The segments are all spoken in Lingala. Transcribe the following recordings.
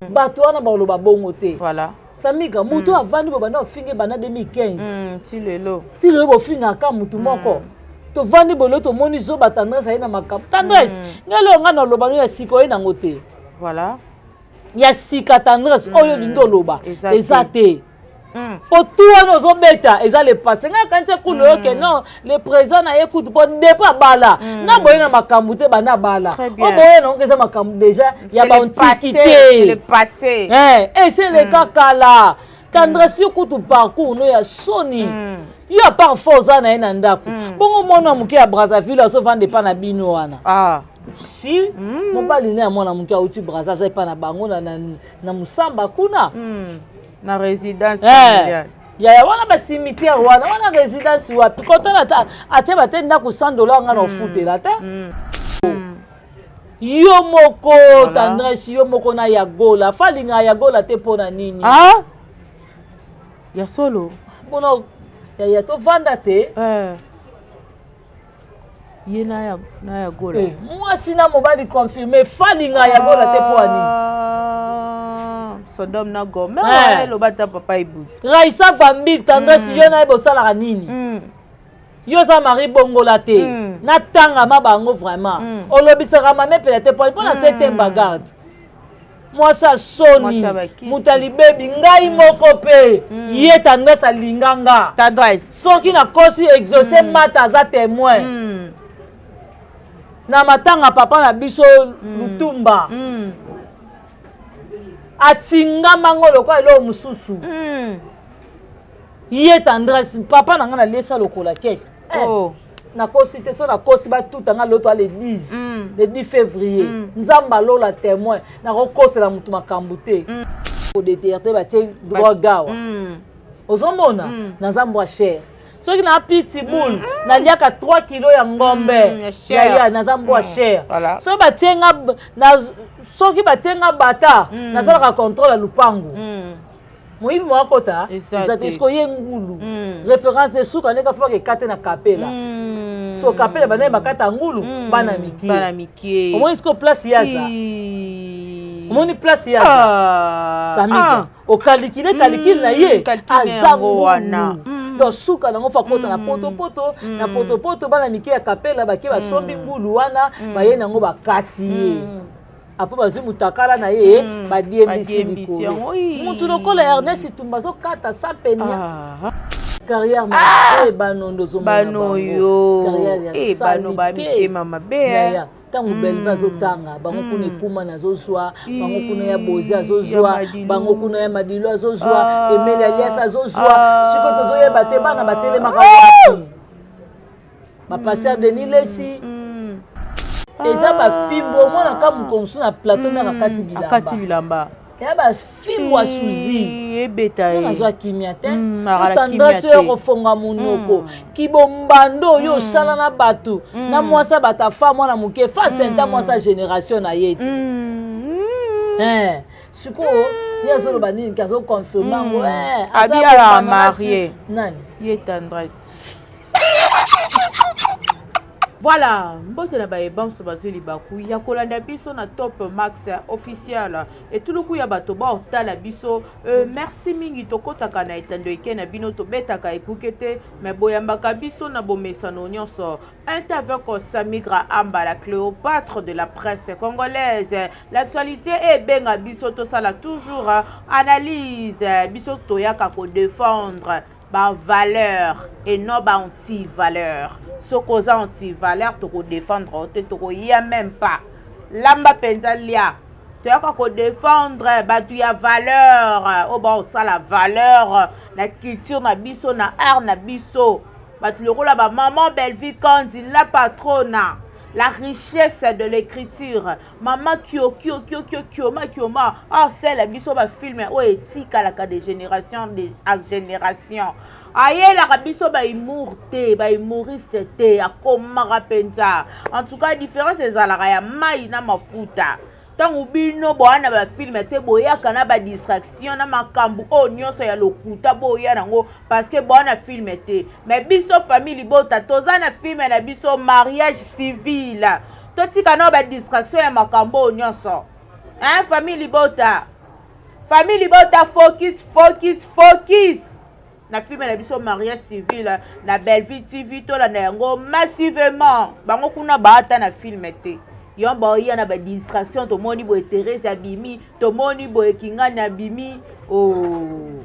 Bato wana baloba bongo te. Voilà. Samiga, moto avandi bo banda ofinge banda 2015 Ti lelo. Ti lelo bofingaka motu moko. Tovandi boye, tomoni zoba Tendresse aye na makambo. Tendresse, ngai lelo ngai naloba no ya sika, oye nango te. Ya sika, Tendresse, oyo olingi oloba eza te. Po tu wana ozobeta eza le passé. Ngai akanisi ekulu oyo ke non, le présent na ye kutu, po depuis abala na boye na makambo te. Banda abala, oyo boye nango eza makambo déjà ya baantiquité, eseleka kala. Tendresse, yo kutu parcours no ya soni. Yo à part fo oza na ye na ndako bongo, mwana moke ya Brazzaville azovanda epa na bino wana. Si mobali ne ya mwana moke auti Braza, aza epa na bango na Mosamba kuna. Na résidence. Yaya wana, bacimetière wana, wana résidence wapi? Kotala ata atie bate ndako 100 $, nga na ofutela te. Yo moko Tendresse, yo moko na Yagola, falinga Yagola te mpo na nini? Ah! Ya solo. Mpona yaya tovanda te. Ye na ya Gola. Mwasi na mobali confirmé, falinga Yagola te mpo ya nini? Sodome na Gomorrhe, eloba ata papa Ibutu. Raisa Vambil, Tendresse, yo na ye bosalaka nini? Yo oza mari bongola te. Natangama bango vraiment. Olobisaka mame epela te mpo na septième bagarde. Mwasi asoni, moto alibebi. Ngai moko mpe ye Tendresse alinga nga. Soki nakosi, Exaucé Mata aza témoin. Na matanga papa na biso Lutumba, atingamango lokola eloko mosusu. Ye Tendresse, papa na ngai naliesa lokola ke. Nakosi te. So nakosi, batuta nga loto. Le 10, le 10 février, Nzambe alola témoin, nakokosela motu makambo te. Kodéterre te, batie drogue awa. Ozomona, naza mbwa cher. Soki na pitbull, naliaka 3 kilo ya ngombe. Yaya, naza mbwa cher. Soki batie nga, soki batie nga bata, nasalaka contrôle ya lupangu. Moyibi mo akota eza te. Siko ye ngulu, référence de suka ndenge afobaka ekate na Kapela. So Kapela banaye bakata ngulu, bana mikie. Omoni siko place ye aza, omoni place ye aza. Samiga, okalikile kalikile na ye, aza ngulu. Donc suka nango, fa kota na potopoto, na potopoto. Bana mike ya Kapela bake, basombi ngulu wana, baye nango, bakati ye. Apo bazwi mutakala na ye, badiembisi likolo. Mutu lokola Ernest Tumba azokata sa penia carrière mabe. Banondo ozomona carrière ya bano bamitema mabe. Ntango Belve azotanga bango kuna, ekumana azozwa bango kuna, ya Bozi azozwa bango kuna, ya Madilo azozwa, Emeli Alias azozwa. Sikoyo tozoyeba te bana batelemaka wapi. Bapasteur Denis Lesi eza bafimbo. Omonaka mokolo mosusu na plateau mare akati bilamba. Akati bilamba. Ya bafimbo ya Suzi. Ebeta ye. Nazwa kimia te. Tendresse, oyo kofonga monoko kibombando oyo osala na bato na mwasi ya bato, afa mwana moke fa senta, mwasi ya génération na ye ti. Sikoyo ye azoloba nini? Ke azoconfirme yango. Abi ala marie. Nani? Ye Tendresse. Voilà, mbote na bayebanso bazwi libaku ya kolanda biso na Top Max Officiel, etuluku ya bato baotala biso. Merci mingi. Tokɔtaka na etando eke na bino, tobetaka ekuke te, me boyambaka biso na bomesano nyonso. Un avec Samigra Amba, la Cléopâtre de la presse congolaise. L'actualité ebenga biso tosala toujours analyse. Biso toyaka kodéfendre bavaleur et non ba-anti-valeur. Soki oza anti-valeur, tokodéfendre te, tokoya même pas lamba mpenza lia. Toyaka kodéfendre bato ya valeur oyo baosala valeur na culture na biso, na art na biso. Bato lokola bamaman Bellevue Kandi, la patrona, la richesse de l'écriture, mama kio kio kio kio kioma kioma, asala biso bafilm oyo etikalaka de génération à génération. Ayelaka biso bahumour te, bahumoriste te, akomaka mpenza. En tout cas, différence ezalaka ya mai na mafuta. Ntango bino boya na bafilm te, boyaka na badistraction na makambo oyo nyonso ya lokuta, boya nango parce que boya na film te. Mais biso famille libota toza na film na biso, Mariage civil. Totika nao badistraction ya makambo oyo nyonso, hein, famille libota. Famille libota, focus, focus, focus na film na biso Mariage civil na Bellevue TV. Tolanda yango massivement. Bango kuna baata na film te, yo baoya na badistraction. Tomoni boye Therese abimi, tomoni boye Kingani abimi. Oh.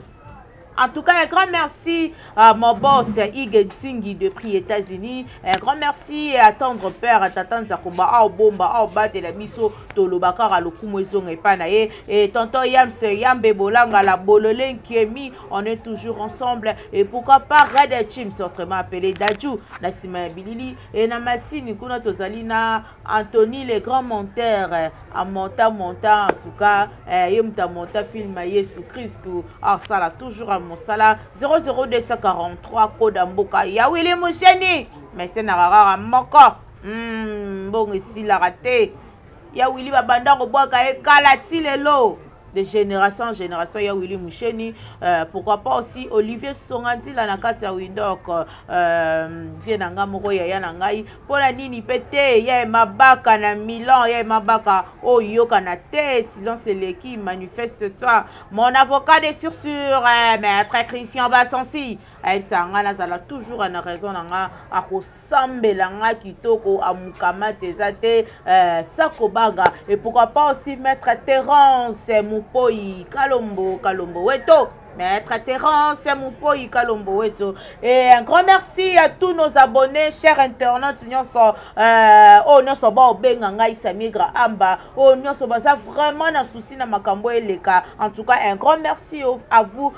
En tout cas, un grand merci à mon boss Hugues Ntingi depuis États-Unis. Un grand merci à tendre père, à Tata Nzakomba, à Bomba, à Obatela biso, Toloba kaka lokumu ezonga epai na ye. Et tonton Yams, Yambe Bolanga, la Bolole Nkiemi, on est toujours ensemble. Et pourquoi pas Red Chims, autrement appelé Dadju, na sima ya bilili. Et na Masini, kuna tozali na Anthony le grand monteur, a monta monta, en tout cas, ye mutu amonta film ya Yesu Kristu, asala toujours a mosala 00243 koda mboka ya Willy Musheni. Mais se na kaka moko mbongo esilaka te ya Willy, babanda kobwaka ye kala ti lelo, de génération en génération ya Willy Musheni. Pourquoi pas aussi Olivier Songanzila na kati ya Windok, vie na nga moko, yaya na ngai. Mpona nini mpe te ya mabaka na Milan, ya mabaka oyo yokana te, silence eleki, manifeste toi mon avocat de sur maître Christian Basansi, ayebisa nga nazala toujours na raison na nga, akosambela nga kitoko, amukama te, eza te sakobanga. Et pourquoi pas aussi maître Terence Mupoi Kalombo, Kalombo weto, Maître Terence Mupoi Kalombo weto. Et un grand merci à tous nos abonnés, chers internautes nyonso oyo nyonso baobenga ngai Samigra Amba, oyo nyonso baza vraiment na souci na makambo eleka. En tout cas, un grand merci à vous.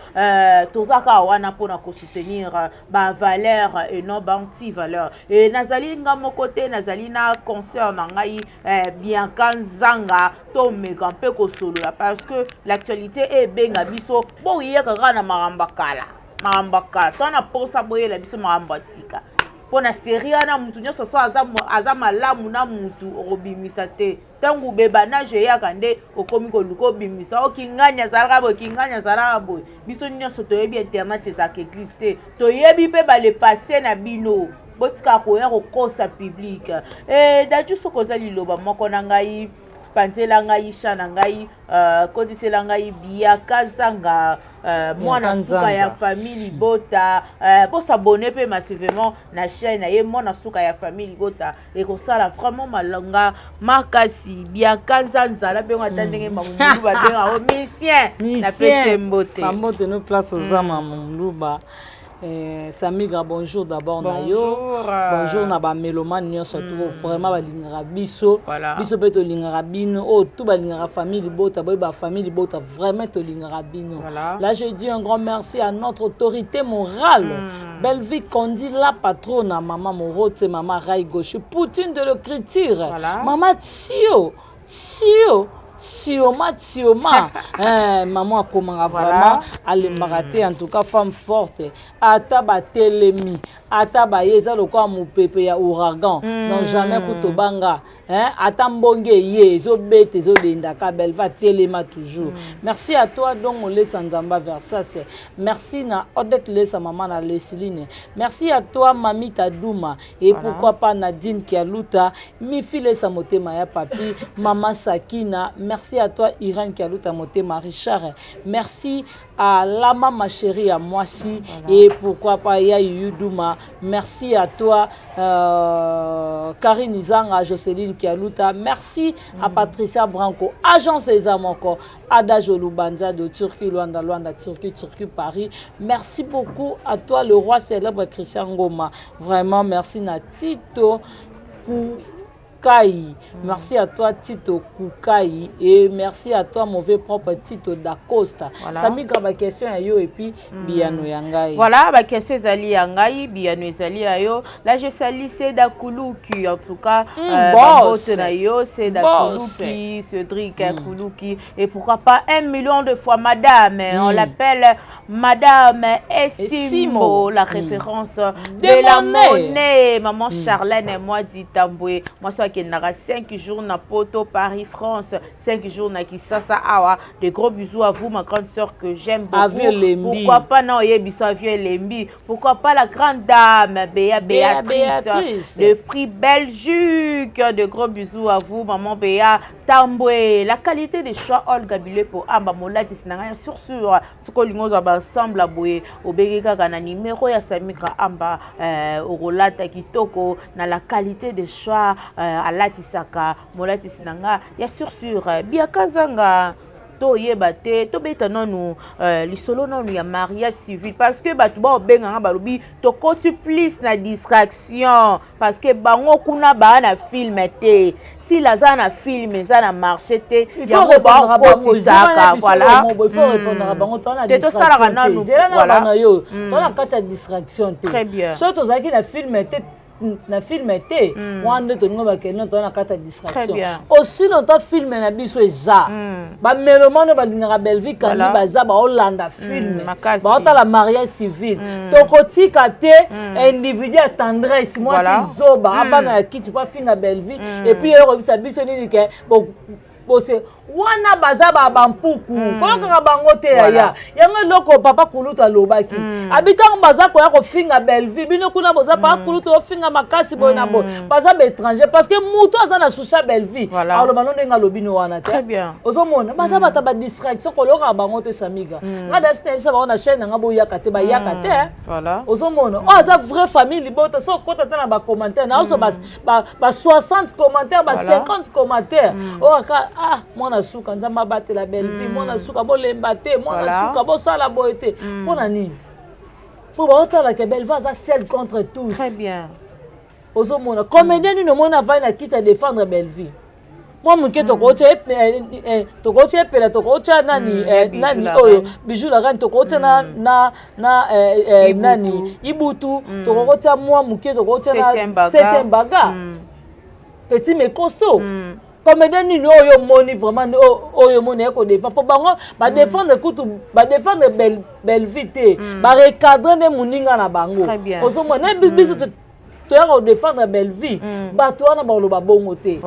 Toza kaka wana mpona kosoutenir bavaleur et non baanti-valeur. Et nazali nga moko te, nazali na concert na ngai Bianca Nzanga. Tomeka mpe kosolola parce que l'actualité ebenga biso. Boyeka kaka na makambo ya kala, makambo ya kala to na posa, boyela biso makambo ya sika mpo na série wana. Mutu nyonso so aza malamu na mutu okobimisa te. Ntango bebanage eyaka nde okomi koluka obimisa o Kingani azalaka boye, Kingani azalaka boye. Biso nyonso toyebi internet ezalaka église te, toyebi mpe bale passé na bino. Botikaka koya kokosa public. E Daju, soki oza liloba moko na ngai, panzela ngai sha na ngai, kotisela ngai Biaka Zanga, mwana suka ya famille libota. Bosabonner mpe massivement na chaîne na ye, mwana suka ya famille libota, ekosala vraiment malonga makasi. Biaka Nzanza, nabengo ata ndenge mamulu babenga o misien, napesi mbote. Bambote no place oza, mama Moluba. Samigra, bonjour d'abord na yo, bonjour na bamélomane nyonso to vraiment balingaka biso. Biso mpe tolingaka bino. Oyo tout balingaka famille libota, boyeba famille libota vraiment tolingaka bino. Là, je dis un grand merci à notre autorité morale, Bellevue Kondi, la patronne, mama Morote, mama Rai Gauche, Poutine de l'écriture, mama Tio Tio Tioma Tioma, mama akomaka vraiment alembaka te. En tout cas, femme forte, ata batelemi, ata baye, eza lokola mopepe ya ouragan, non jamais kutobanga, hein? Ata mbonge eye ezobeta, ezodendaka, Belva telema toujours. Merci à toi donc Olesa Nzamba Versas, merci na Odette Lesa, mama na Leseline, merci à toi Mamita Duma et pourquoi pas Nadine Kialuta, Mifi Lesa, motema ya papi, mama Sakina, merci à toi Irène Kialuta, motema Richard, merci à Lama, ma chérie à Mwasi, et pourquoi pas ya Yuduma, merci à toi Karine Izanga, Jocelyne Kialuta, merci à Patricia Branco, agence Ezamoko, Ada Jolubanza de Turquie, Luanda, Luanda, Turquie, Turquie, Paris. Merci beaucoup à toi, le roi célèbre Christian Ngoma. Vraiment, merci na Tito Koukai. Merci à toi Tito Koukai et merci à toi mauvais propre Tito Dacosta. Sami ba question ya yo et puis biyano ya ngai. Voilà, ba question ezali ya ngai, biyano ezali ya yo. Là, je salue Seda Kuluki, en tout cas, boss. Bambote na yo, Seda Boss. Kuluki, Cédric Kuluki, et pourquoi pas 1 million de fois madame, on l'appelle Madame Esimo, Esimo. la référence De de la monnaie. monnaie, maman Charlène, moi dit Tamboué, moi ça qui n'a 5 jours na Poto, Paris, France, 5 jours na Kisasa awa. De gros bisous à vous, ma grande sœur que j'aime beaucoup. Avieux Lembi. Pourquoi pas non yebiso Avieux Lembi. Pourquoi pas la grande dame Béa Béa Béatrice, Béatrice. De prix Belgique. De gros bisous à vous, maman Béa. Tambwe, la qualité de choix Olga Bilepo amba molatisi na ngai ya sur sur soki olingi ozwa baensemble ya boye obengi kaka na numero ya Samikra Amba okolata kitoko na la qualité de choix alatisaka molatisi na ngai ya sur sur Biaka Zanga toyeba te tobeta nanu lisolo nanu ya mariage civil parce que bato baobenganga balobi tokoti plus na distraction parce que bango kuna baa na film te. Sila aza na film, eza na marché te, yango baokotisaka. Voilà, il faut répondre bango to te tosalaka nanu. Zela na bana yo to na kati ya distraction te. Très bien. So tozalaki na film te, na film te wana nde tolingo bakende to na kati ya distraction. Aussi longtemps film na biso eza, bamelomane balingaka Bellevue Kandi baza baolanda film, baotala mariage civil. Tokotika te individu ya Tendresse, mwasi zoba, avanda na kiti po afinga Bellevue et puis ye koyebisa biso nini ke bose wana baza bampuku. Koyokaka bango te yaya. Yango eloko papa Kulutu alobaki, abi ntango baza koya kofinga Bellevue, bino kuna boza, papa Kulutu ofinga makasi boye na boye, baza baétranger parce que mutu aza na souci ya Bellevue aloba no ndenge alobi no wana te. Ozomona baza bato badistraction, koyokaka bango te. Samiga, nga dasi nayebisa bango na chaîne nanga boyaka te, bayaka te. Ozomona oyo aza vraie famille libota. So okota te na bacommentaire naoso ba 60 commentaire, ba 50 commentaire oyo aka: "Ah, mwana suka, Nzambe abatela Bellevue, mwana suka, bolemba te, mwana suka, bosala boye te." Mpo na nini? Mpo baotalaka Bellevue aza seul contre tous. Très bien. Ozomona comédien nini omoni avai na kiti ya défendre Bellevue? Mwa moke tokotya Epela, tokotya nani nani oyo Bijou la Reine, tokotya na nani Ibutu, tokokotya mwa moke, tokotya na Septième Baga, petit mais costaud. Comédien nini oyo omoni vraiment oyo omoni aye kodéfendre? Mpo bango badéfendre kutu, badéfendre Bellevue te, barecadre nde moninga na bango. Ozomona biso toyaka kodéfendre Bellevue, bato wana baloba bongo te.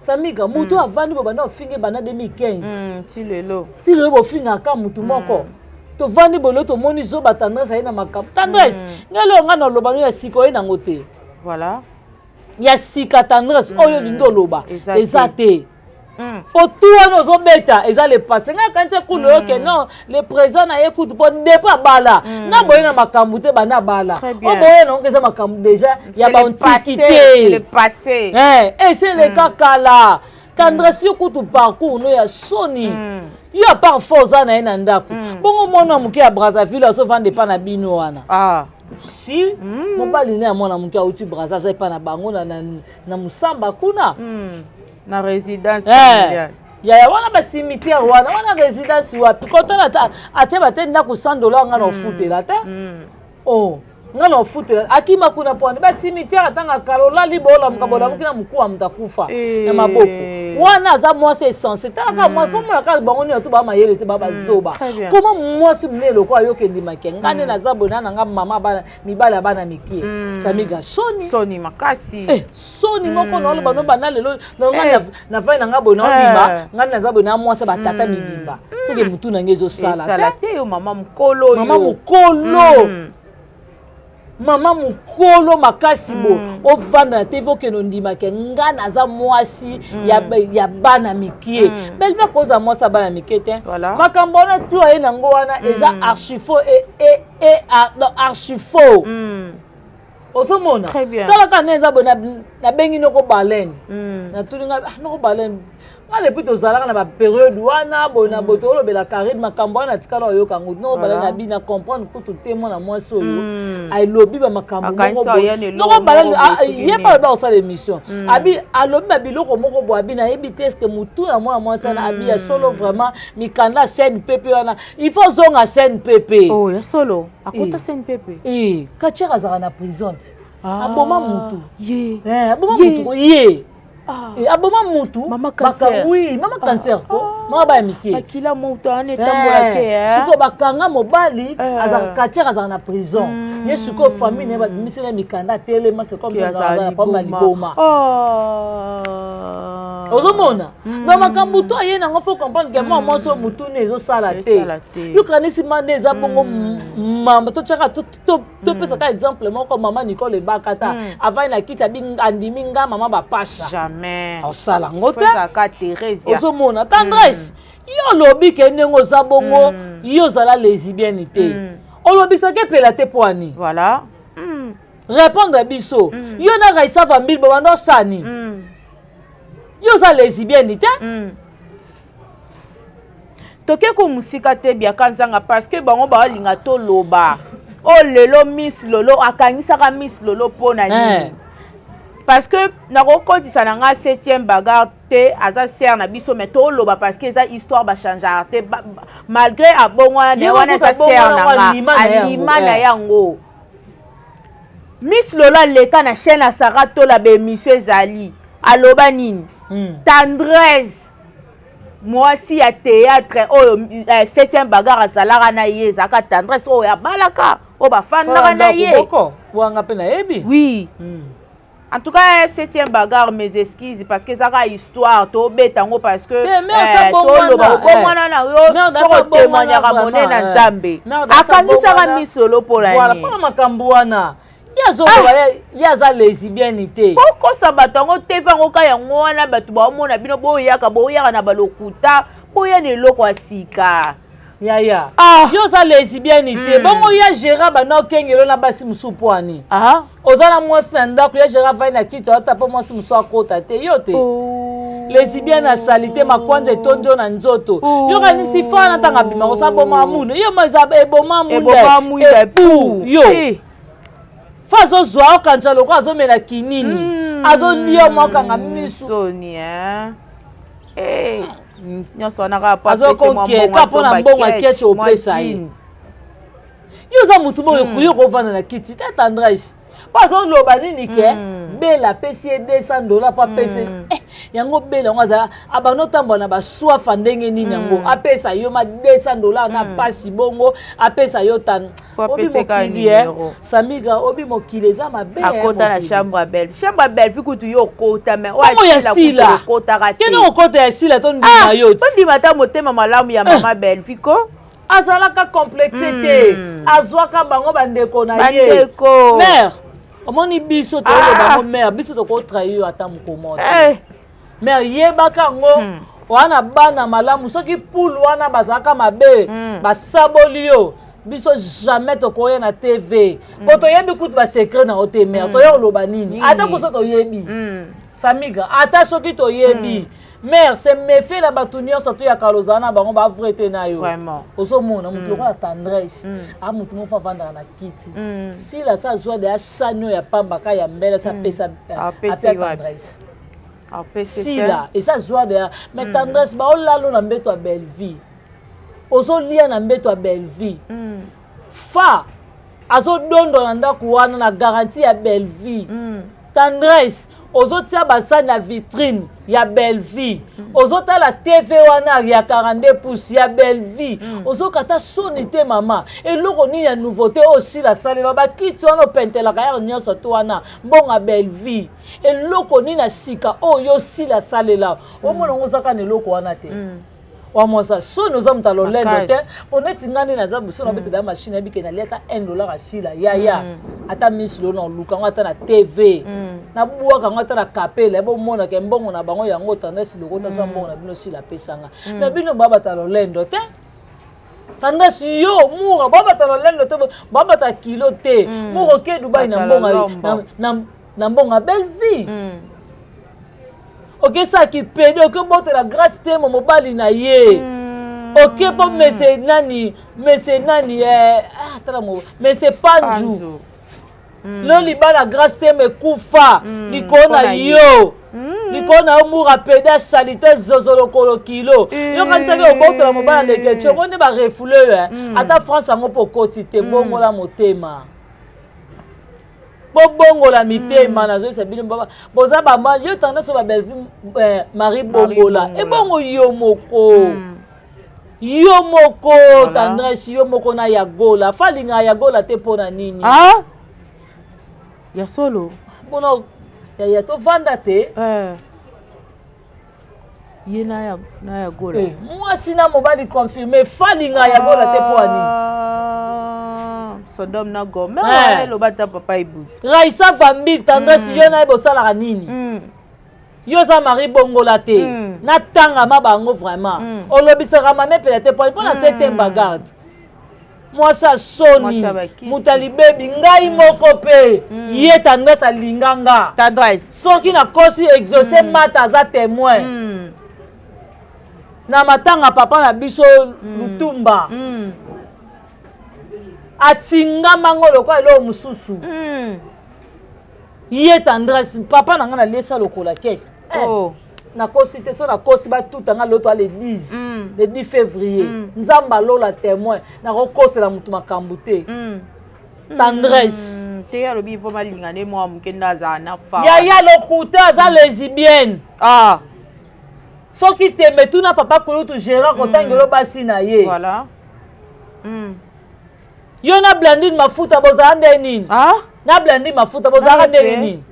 Samika, mutu avandi bo banda ofinga banda 2015. Ti lelo. Ti lelo bofingaka mutu moko. Tovandi boye, tomoni zoba Tendresse aye na makambo. Tendresse, ngai lelo ngai naloba no ya sika oye nango te. Ya sika, Tendresse, oyo olingi oloba eza te, po tu wana ozobeta eza le passé. Ngai akanisi ekulu oyo ke non, le présent na ye kutu, mpo depuis abala nga boye na makambo te. Banda abala o boye nango eza makambo déjà ya baantiquité, eseleka kala. Tendresse, yo kutu parcours no ya soni. Yo à part fo oza na ye na ndako bongo, mwana moke ya Brazzaville azovanda epa na bino wana. Si mobali ne ya mwana moke auti Braza, aza epa na bango na Mosamba kuna. Na résidence. Yaya wana bacimetière wana, wana résidence wapi? Kotala atie bate ndako 100 dollar, nga na ofutela te. Oh, nga na ofutela. Akima kuna mpona bacimetière atanga kala. Olali boolamuka, bolamuki na mokuwa, moto akufa na maboko wana. Aza mwasi essence. Talaka mwasi fomona kaka bango nini to baa mayele te, baa bazoba. Koma mwasi monene lokola ayoka endimaki nga nde naza boye na nanga mama bana mibali ya bana mikie. Samiga, soni. Soni makasi. Soni moko na oloba no banda lelo nga navai na nga boye, naondima ngai naza boye na mwasi batata mibimba, seke motu na ngai ezosala te. Yo mama mokolo. Mama mokolo, mama mokolo makasi bo ovanda na TV, okende ondimake nga naza mwasi ya bana mikie. Bellevue akozala mwasi ya bana mike te. Makambo wana tu aye nango wana eza archifaux et archifaux. Ozomona, talaka nde eza boye. Nabengi noko Balene, natuni nga: "Noko Balene, nga depuis tozalaka na bapériode wana boye na boye, toolobela Karine makambo wana, tikala oyoka yango?" Noko Balene abi: "Na comprendre kutu te, mwana mwasi oyo alobi bamakambo moko boye." Noko Balene ye mpe alobi akosala émission, abi alobi babiloko moko boye, abi nayebi te eske motu ya mwana mwasi wana. Abi ya solo vraiment, mikanda CNPP wana, il faut ozonga CNPP. Ya solo, akota CNPP? Katiere azalaka na prison te, aboma mutu, aboma mutu ye, aboma mutu. Oui, mama cancer ko. Mwa baya mike. Makila moto wana etambola te. Sikoyo bakanga mobali, azalaka quartier, azalaka na prison. Ye sikoyo famille na ye babimisela mikanda, atelema, c'est comme azala pamba liboma. Ozomona na makambo to aye nango, faut comprendre que mwa mwasi oyo motuni ezosala te. Yokanisi ma nde eza bongo. Mama, totiaka, topesaka exemple moko, mama Nicole Ebakata avandi na kiti, andimi nga mama bapasha. Jamais. Osala yango te. Ozomona, Tendresse, yo olobi ke ndenge oza bongo, yo ozala lesbienne te, olobisaki epela te mpo ani? Voilà. Répondre biso. Yo na Raisa Vambili bobanda osani, yo oza lesbienne te. Toke ko mosika te, biaka nzanga, parce que bango baolinga toloba oyo lelo Miss Lolo akangisaka Miss Lolo mpo na nini, parce que nakokotisa na nga septième bagarre te, aza sœur na biso, mais toloba parce que eza histoire, bachangeaka te malgré abongwana na ye wana, eza sœur na nga, alima na yango. Miss Lolo aleka na chaîne ya Sara Tola, baémission ezali, aloba nini? Tendresse, mwasi ya théâtre oyo septième bagarre azalaka na ye, ezalaka Tendresse oyo abalaka, oyo bafandaka na ye. Wanga mpe nayebi. Oui. En tout cas, septième bagarre, mes excuses, parce que ezaka histoire, tobeta yango parce que toloba obongwana na yo, soko témoignaka monene na Nzambe, akangisaka misolo mpola nini? Mpona makambo wana, ye azoloba ye aza lesbienne te. Bokosa bato yango te, vango ka yango wana bato baomona bino, boyaka boyaka na balokuta, boya na eloko ya sika. Yaya, yo oza lesbienne te, bongo ya Gérard banda okengelo na basi mosusu mpo ani? Oza na mwasi na ndako ya Gérard, vai na kiti, ata mpo mwasi mosusu akota te, yo te lesbienne, asali te, makwanza etondi yo na nzoto. Yokanisi fa na ntango abima kosa boma munu, yo mo eza eboma mwinda epu yo fa azozwa okanisa lokola azomela kinini, azolia mwa okanga misu. Soni. Nyonso wana kaka azokonkeka mpo na mbongo aketi opesa ye. Yo oza motu boyo, yo kovanda na kiti te. Tendresse mpo azoloba nini? Ke Bela apesi ye 200 $ mpo apesi yango. Bela yango azala abanda otambola na baswafa ndenge nini yango apesa yo ma 200 $ na pasi bongo apesa yo tan obi mokili Samiga, obi mokili eza mabe. Akota na chambre ya Belle, chambre ya Belle kutu yo okota, mais oyo ya Sila okotaka te. Kende okota ya Sila to ndima yo ti. Ondima ata motema malamu ya mama Belle ko. Azalaka complexe te, azwaka bango bandeko na ye. Mare, omoni biso toyoloba yango, mare, biso tokotrahir yo ata mokoma te. Mare, yebaka yango wana, bana malamu, soki pulu wana bazalaka mabe, basaboli yo, biso jamais tokoya na TV mpo toyebi kutu basecret na yo te. Mare, toya koloba nini? Ata koso toyebi Samiga, ata soki toyebi, mare, se méfie na bato nyonso toyaka lozala na bango, bavrai te na yo. Ozomona motu lokola Tendresse, a motu moko avandaka na kiti, Sila sa azwa de asani oyo ya pamba ka ya mbele, sa apesa apia Tendresse. Sila eza zwa de, mais Tendresse baolala na mbeto ya Bellevie, ozolia na mbeto ya Bellevie, fa azodondwa na ndako wana na garantie ya Bellevie. Tendresse, ozotia basani na vitrine ya Bellevie, ozotala TV wana ya 42 pouces ya Bellevie, ozokata soni te. Mama, eloko nini ya nouveauté oyo Sila asalela? Bakiti wana opentelaka yaro nyonso to wana mbongo ya Bellevie. Eloko nini ya sika oyo Sila asalela? Omona yango, ozaka na eloko wana te. Wa mwasa soni, oza moto alolendo te, mpo neti nga nde naza biso nabetela machine, yebi ke nalia ata 1 dollar asila yaya, ata misi lolo na oluka yango ata na TV, nabwaka yango ata na kapela, bomonaka mbongo na bango yango. Tendresse lokota aza mbongo na bino, Sila apesanga, mais bino babata lolendo te. Tendresse, yo mura babata lolendo te, babata kilo te. Mura oke Dubai na mbongo, na mbongo ya Belle Vie, okesaki pede, okebotela Grâce Temo mobali na ye, oke mpo mese nani, mese nani, ah, tala mo mese Panju lo libala Grâce Temo ekufa likolo na yo, likolo na yo. Mura pede asalite zozo lokolo kilo, yokanisaki obotola mobali aleke tiongo nde barefule yo, ata France yango mpo okoti te. Bongola motema. Bobongola mitema. Nazoyesa bino, boza bama yo tendance ba Bellevue, Marie Bongola, ebongo yo moko, yo moko Tendresse, yo moko na Yagola. Falingaka Yagola te, mpo na nini? Ah! Ya solo. Mpona yaya tovanda te. Ye na ya Gola. Mwasi na mobali confirmé, falinga ya Gola te, mpo ani? Sodome na Gomorrhe, eloba ta papa Ibu. Raisa Vambil, Tendresse, yo na ye bosalaka nini? Yo oza Marie Bongola te. Natangama bango vraiment. Olobisaka mame epela te mpo na septième bagarde. Mwasi asoni, moto alibebi. Ngai moko mpe ye Tendresse alinga nga. Soki nakosi, Exaucé Mata aza témoin. Na matanga papa na biso Lutumba, atingamango lokola eloko mosusu. Ye Tendresse, papa na ngai naliesa lokola ke. Nakosi te, so nakosi batuta nga loto le 10, le 10 février. Nzambe alola témoin, nakokosela motu makambo te. Tendresse. Te, alobi ifo malinga nde mwa moke nde azala na fa. Yaya, lokuta, aza lesbienne. Ah. Soki tembe, tuna papa kulutu Gérard kotangelo basi na ye. Yo na Blandine Mafuta bozala nde nini? Ah? Na Blandine Mafuta bozalaka ndenge nini?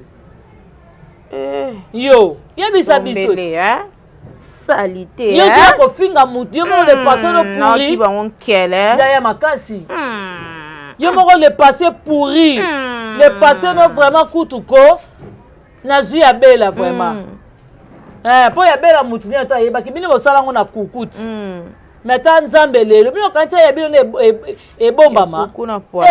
Eh. Yo yebisa biso. Salité. Yo ozoya kofinga mutu, yo moko le passé no pourri. Bango nkele. Yaya makasi, yo moko le passé pourri, le passé no vraiment kutu ko nazwi ya bela vraiment, mpo ya bela mutu nini ata ayebaki bino bosala yango na kukuti. Mais ata Nzambe lelo bino kanti ya bino nde ebombama,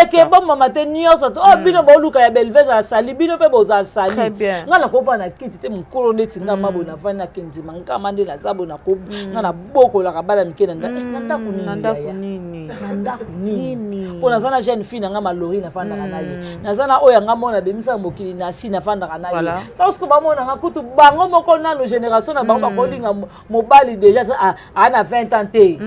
eke ebombama te nyonso to oyo bino boluka ya Belve ezala sali, bino mpe bozala sali. Ngai nakovanda na kiti te mokolo neti nga ma boye navandi, nakendima nkama nde naza boye, nga nabokolaka bana mike na ndako nini, na ndako nini, mpo naza na jeune fille na nga Malori, nafandaka na ye, naza na oyo yanga mona abemisaka mokili na si, nafandaka na ye. Parce bamona nga kutu bango moko nano génération na bango bakolinga mobali déjà aa na 20 ans te.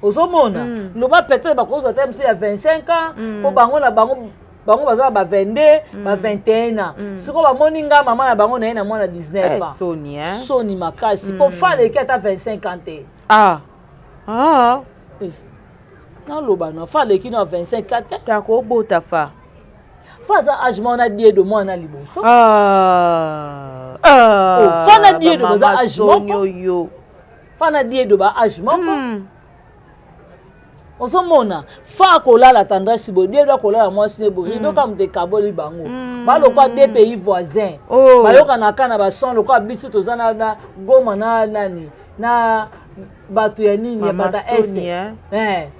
Ozomona, loba peut-être bakozwa te mosusu ya 25 ans, mpo bango na bango, bango baza na ba 22, ba 21 ans. Sikoyo bamoni nga mama na bango na ye na mwana 19 ans. Soni. Soni makasi, mpo faleki ata 25 ans te. Ah. Ah. Naloba na faleki na 25 ans te. Takobota fa. Fa aza age moko na Diedo mwana liboso. Ah. Oh, fa na Diedo baza age moko. Oyo. Fa na Diedo ba age moko. Ozomona, fa akolala Tendresse boye, Diedo akolala mwasi ne boye, rideau kaka moto ekaboli bango. Balokwa deux pays voisins. Bayokanaka na bason lokola biso toza na Goma na nani na bato ya nini ya bata Est.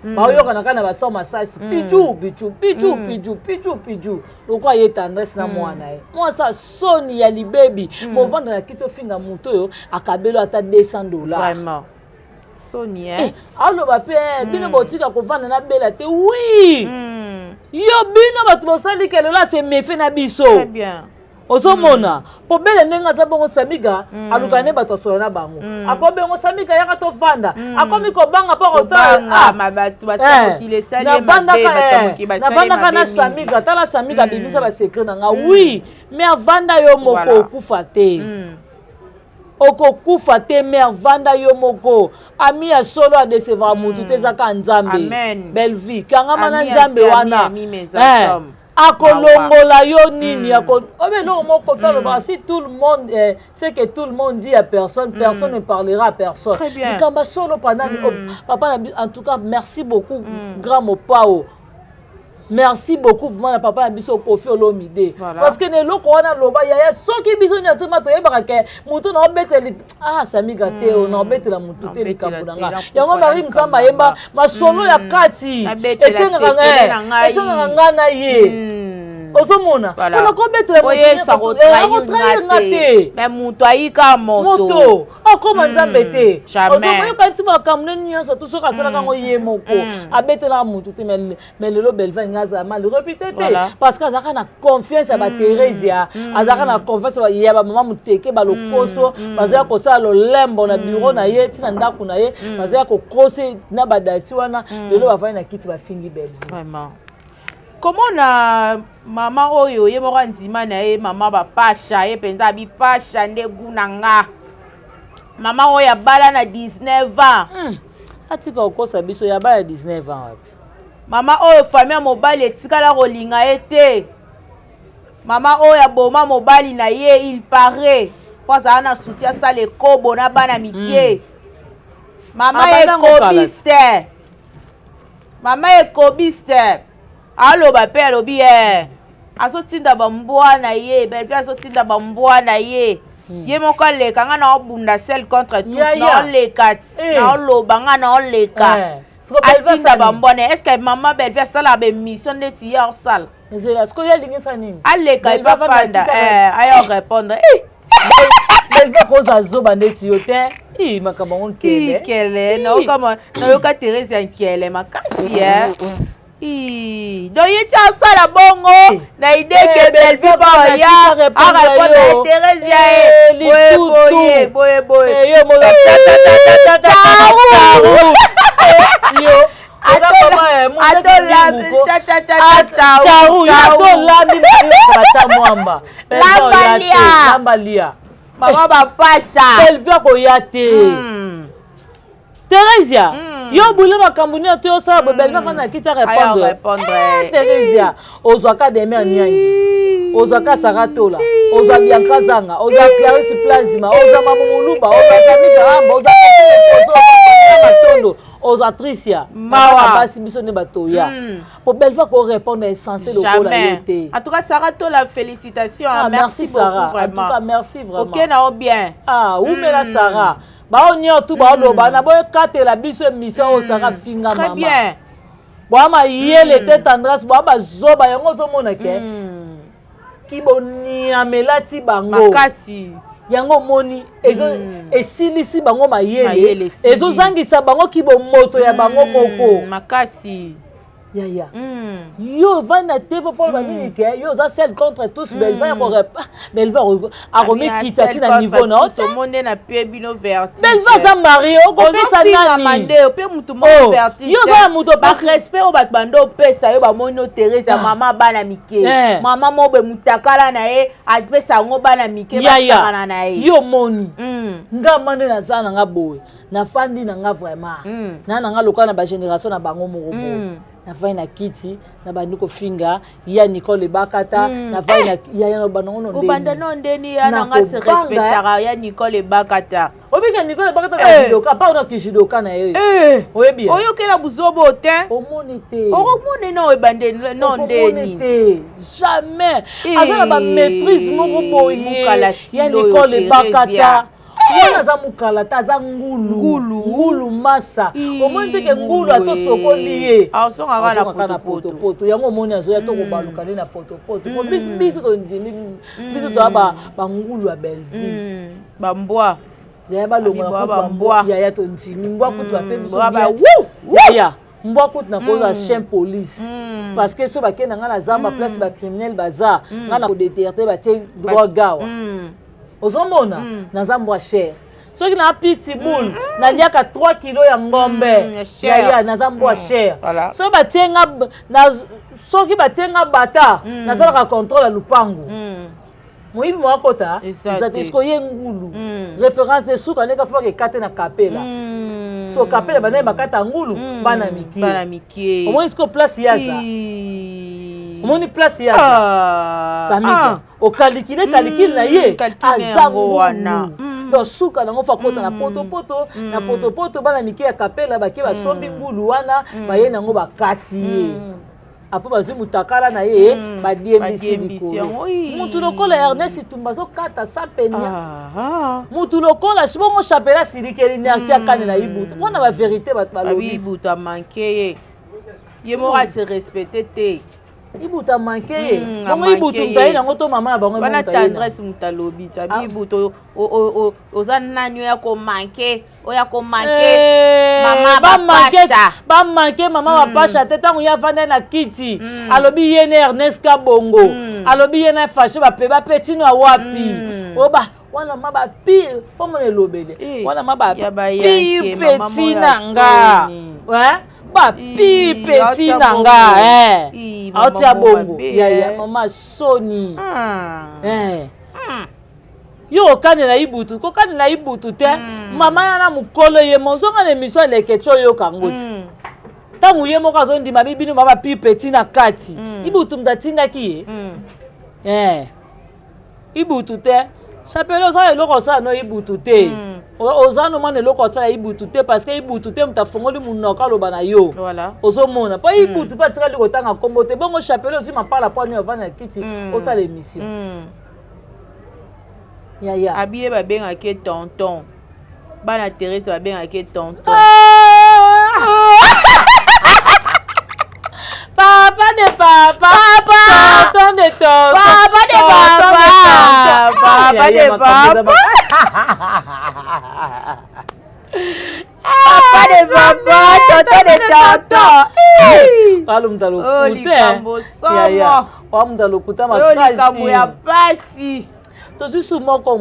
Baoyokanaka na bason masasi, piju piju piju piju piju piju, lokola ye Tendresse na mwana ye. Mwasi asoni ya libebi, movanda na kiti ofinga moto oyo akabeli ata 200 $. Vraiment. Soni. Eh, aloba mpe bino botika kovanda na Bela te. Oui, yo bino bato bosali kelelo ase mefe na biso. Très bien. Ozomona, mpo Bele ndenge aza bongo, Samiga alukaka nde bato asola na bango. Akobengo Samiga, yaka tovanda. Akomi kobanga mpo navandaka na Samiga. Tala, Samiga abimisa basecret na nga. Oui, mais avanda yo moko, okufa te, okokufa te. Mare vanda yo moko. Ami ya solo adécevoir mutu te, ezaka Nzambe. Bellevie, kangama na Nzambe wana, akolongola yo nini. Obe eloko moko kofi alobaka: si tout le monde, ce que tout le monde dit à personne, personne ne parlera à personne. Likambo solo panani papa na. En tout cas, merci beaucoup, grand Mopao. Merci beaucoup vraiment na papa na biso Kofi Olomide, parce que na eloko wana aloba, yaya, soki biso nyonso toma toyebaka ke motu na obetela, ah, Samiga te, o na obetela motu te likambo na nga. Yango Marie Msamba ayemba masolo ya kati, esengaka nga na ye. Ozomona, mpona kobetela akotrahir nga te. Moto ayika moto akóma Nzambe te. Ozomoyoka nti makambo nde nyonso tu soki asalaka yango ye moko, abetelaka motu te. Mais lelo Belva nga azala mal réputé te, parce que azalaka na confiance ya batheresia, azalaka na confiance ya bamama moteke balokoso bazoya kosala lolembo na bureau na ye, ntina ndako na ye, bazoya kokose na badati wana. Lelo bafandi na kiti, bafingi Belvi. Vraiment, komona. Mama oyo ye moko andima na ye mama bapasha ye mpenza abipasha nde gu na nga. Mama oyo abala na 19 ans. Atika kokosa biso ya bala 19 ans wapi? Mama oyo famille ya mobali etikala kolinga ye te. Mama oyo aboma mobali na ye, il paraît po azala na souci asala ekobo na bana mike. Mama Abanda ngo kala. Ekobiste, mama ekobiste, aloba mpe alobi ye azotinda bambwa na ye Belvi, azotinda bambwa na ye. Ye moko aleka, nga naobunda seul contre tous. Ya, ya. Naoleka ti Eh. naoloba, nga naoleka. Siko Belvi Atinda asala nini? bambwa na ye. Est ce que mama Belvi asalaka baémission ndeti ye osala? Ezela, siko ye alingi esa nini? Aleka. Belvi epa avanda fanda atika aya répondre. Eh, Belvi akoza zoba ndeti yo te. I makambo yango nkele. Nkele nayoka, nayoka Therese ya nkele makasi e. Ii, donc ye ti asala bongo Eh. na idée ke Eh, Belvi Belvi mpo avanda ya atika répondre arépondre yo. Therese ya Eh, ye boye litutu. boye boye boye. Eh, yo moza cha cha cha cha cha cha. Ciao. Eh, yo oza mama, eh, muzeki Atolambi ndingu ko. cha cha cha Ah, cha. Charu, yo atolambi bacha mwamba. Belvi Lamba akoya te, lia. lamba lia. Mama bapasha. Belvi akoya te. Theresia, yo bule makambo nini to osala boye? Belvi afanda na kiti Aya arépondre. répondre. Eh, Theresia, ozwaka Demer Nyangi, ozwaka Saratola, ozwa Bianca Zanga, ozwa Clarisse Plasma, ozwa Mamumuluba, ozwa Samika Ramba, ozwa Kozo, ozwa Matondo, ozwa Tricia. Mawa. Basi biso nde batoya po Belvi akorépondre essentiel lokola yo Jamais. te. En tout cas, Sarah Tola, félicitations, hein. Ah, merci, merci Sarah, beaucoup en tout vraiment. cas merci vraiment. Ok, na bien. Ah, umela Sarah, bao nyonso baoloba na boyekatela biso émission oyo Sarah finga. Très Mama bien. Boya mayele te, tendresse, boya bazoba yango ozomona ke kiboniamela ti bango. Makasi. Yango omoni esilisi bango Mayele mayele, esili. ezozangisa bango kibomoto ya bango moko. Makasi. Yaya, yo ovanda te mpo mpona banini ke yo oza seul contre tous. Belva ya Belva akomikita ti na niveau na yo te. Omoni na pie bino vertige. Belva aza marie, okopesa Ozofingama nani? nde ope mutu moko Oh, vertige. yo oza na moto Barespect oyo bato bando opesa yo, bamoni o Therese, mama bana mike. Eh. Mama mobe mutakala na ye apesa yango bana mike Yaya, basakana na ye. yo omoni nga ma nde naza na nga boye, nafandi na nga vraiment na nga lokola na bagénération na bango moko boye. Nafandi na kiti, nabandi kofinga ya Nicole Ebakata, nafandi na yaya na bandango no. Obanda no ndeni ya nanga se Nakobanga, respectaka ya Nicole Ebakata. Obika Nicole Ebakata Eh. na judoka, part na kijudoka na ye. Eh. Oyebi ya? Oyokela buzobo te. Omoni te. Okomone na ebande no Okomoni ndeni. te, jamais. Eh, Aza na bamaîtrise moko boye. Mukala Ya silo oyo, Nicole Theresia. Ebakata wana aza mokala te, aza ngulu. Ngulu. Ngulu masa. Ii, Omoni te ke ngulu ata osokoli ye, Azongaka na azongaka na potopoto. Potopoto yango omoni azoya to kobaluka nde na potopoto po biso biso tondimi, biso toya bangulu ya Belleville. Bambwa. Yaya, balongola Abi kutu bwa bambwa. bambwa. Yaya, tondimi mbwa kutu bape biso Bwa bien. wou, Yaya, mbwa kutu nakozwa chien police parce que so bakende na ngai na zamba, place bacriminel baza, ngai na kodétecter batie drogue awa. Ozomona naza mbwa cher, soki na pitbull naliaka 3 kilo ya ngombe. Ya cher. Yaya, naza mbwa cher. Voilà. Soki batie nga soki batie nga bata, nasalaka contrôle ya lupangu, moyibi mo akota Eza eza te. te. Siko ye ngulu référence de suka ndenge afobaka ekate na kapela. So kapela bandenge bakata ngulu bana mike. Bana mike. Omoni siko place yaza. Ii. Omoni place yaza. Ah. Samika Ah. okalikile kalikile na ye. Calcule Aza yango wana. ngulu, donc suka nango fa kota na potopoto, na potopoto bana mike ya kapela bake basombi ngulu wana, baye nango bakati ye, apo bazwi mutakala na ye, badiembisi Badiembisi likolo. yango. Ii. Mutu lokola Ernest Tumba azokata sa penia. Ah, ah. Mutu lokola bongo Chapela asilikeli ne atia kane na Ibutu mpona bavérité bato Babi balobi. Ibutu amanke ye, ye moko ase respecte te. Ibutu amanke ye. Bongo Amanke Ibutu ye. moto aye nango to mama na bango Wana moto aye nango. Tendresse moto alobi ti abi Ah. Ibutu oza nani oya komanke, oya komanke Eh, mama bamanke bapasha. Bamanke mama bapasha te. Ntango ye avanda na kiti, alobi ye na Ernest Kabongo, alobi ye na Fashe bape bapetino awapi oyo ba wana ma bapire fo mona elobele Eh, wana ma ya bayanke, bapire mama peti moyo na nga. asoni. Ouais? Bapi petit na nga eh. Aotia bongo yaya, mama soni. Yo kokanela Ibutu, kokanela Ibutu te. Mama yana mokolo ye mozonga na émission aleke ti oyoka yango ti ntango ye moko azondima bibino ba bapi petit na kati. Ibutu moto atindaki ye. Ibutu te, chapelet oza eloko osala no Ibutu te. Oza no mwana eloko osala Ibutu te, parce que Ibutu te moto afongoli monoko aloba na yo. Ozomona mpo Ibutu mpe atikali kotanga nkombo te. Bongo chapelet ozwi mapala mpo ani ovanda na kiti osala émission. Yaya. Abiye babengaki tonton, bana Therese babengaki tonton. Papa de papa. Papa. Tonton de tonton. Papa de papa. Papa de papa. Papa de papa. Tonton de tonton. Alumuta Oh, lokuta. Likambo somo. Wamuta lokuta Oyo likambo ya makasi. pasi. Tozwi su moko